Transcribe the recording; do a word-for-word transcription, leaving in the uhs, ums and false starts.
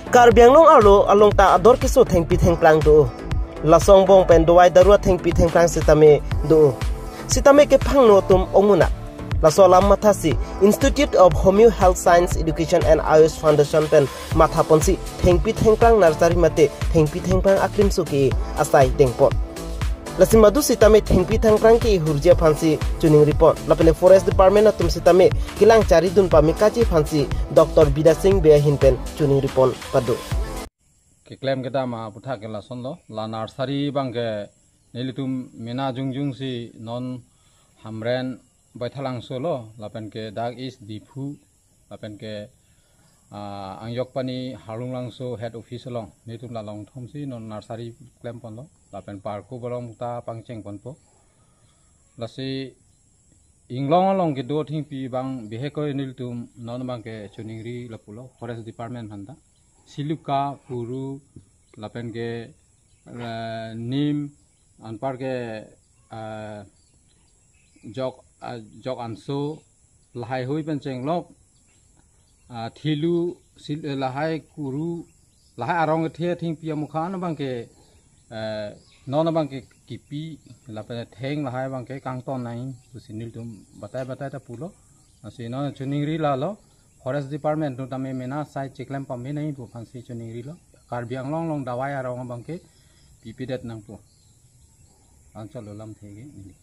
Karbi Anglong arlo along ta ador keso thengpi thengplang do. Laso angbong pen dawai daru athengpi thengplang sitame do. Sitame kephangno atum ongmunak. Laso alam mathasi Institute of Homeo Health Science Education and Ayush Foundation pen mathaponsi thengpi thengplang nursery mate thengpi thengplang aklimso ke asai dengpon. Lasi madu sitame thengpi thengplang ke hurji aphansi choningripon. Lapen Forest Department atum sitame kelang charidun pame kaji aphansi Doctor Bidya Singh Bey ahin pen choningripon pado. Keklem kedam aputhak ke lasonlo, la nursery abangke nelitum mena jongjongsi non Hamren Baithalangso lo, lapen ke dak East Diphu, lapen ke, ah, Angyokpani Harlunglangso head office along, nelitum la longthomsi non nursery klemponlo, lapen parko bolong ta pangchengponpo. Lasi inglong along kedo thengpi abang bihek ko nelitum non abangke choningri lapulo Forest Department aphanta. Siluka, kuru, lapen ke, eh, nim, anpar ke, eh, jok, ah, jok anso, lahai hui pen chenglok, ah, thilu, sil-, eh, lahai kuru, lahai arong kethe thengpi amukha non abangke, eh, non abangke kipi, lapen theng lahai abangke kangton nai, pusi nelitum batai batai ta pulo. Lasi non choningri lalo, Forest Department atum tame mena asai cheklem pame nai pu aphansi choningrilo. Karbi Anglong along dawai arong abangke pipedet nangpo. Anchot lo lamthe ke neli.